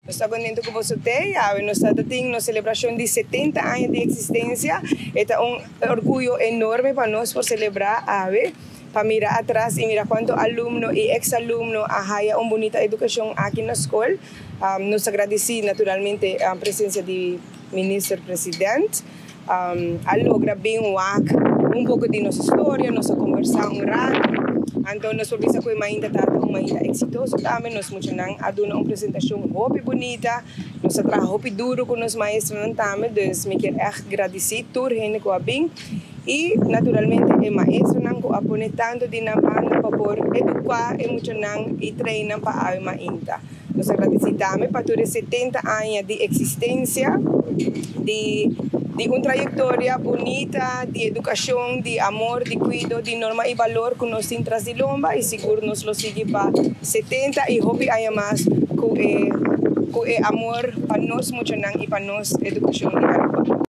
Nos ta contento cu boso t'ey. Awe nos ta tin nos celebracion di 70 aña di existencia. E ta un orguyo enorme pa nos por celebra awe, pa mira atras y mira cuanto alumno y ex-alumno a haya un bunita educacion aki na scol. Nos ta gradici naturalmente presencia di Minister President. A logra bin wak un poco di nos historia, nos a conversa un rato. Anto nos por bisa cu e mainta ta un mainta exitoso tambe. Nos muchanan a duna un presentacion hopi bunita. Nos a traha hopi duro cu nos maestronan tambe. Dus mi kier echt gradici tur hende cu a bin. Y naturalmente e maestronan cu a pone tanto di nan banda pa por educa e muchanan y train nan pa awe mainta. Nos ta gradici tambe pa tur e 70 aña di existencia di un trayectoria bunita di educacion, di amor, di cuido, di norma y balor cu nos tin tras di lomba y sigur nos lo sigui pa 70 y hopi aña mas cu e amor pa nos muchanan y pa nos educacion di Aruba.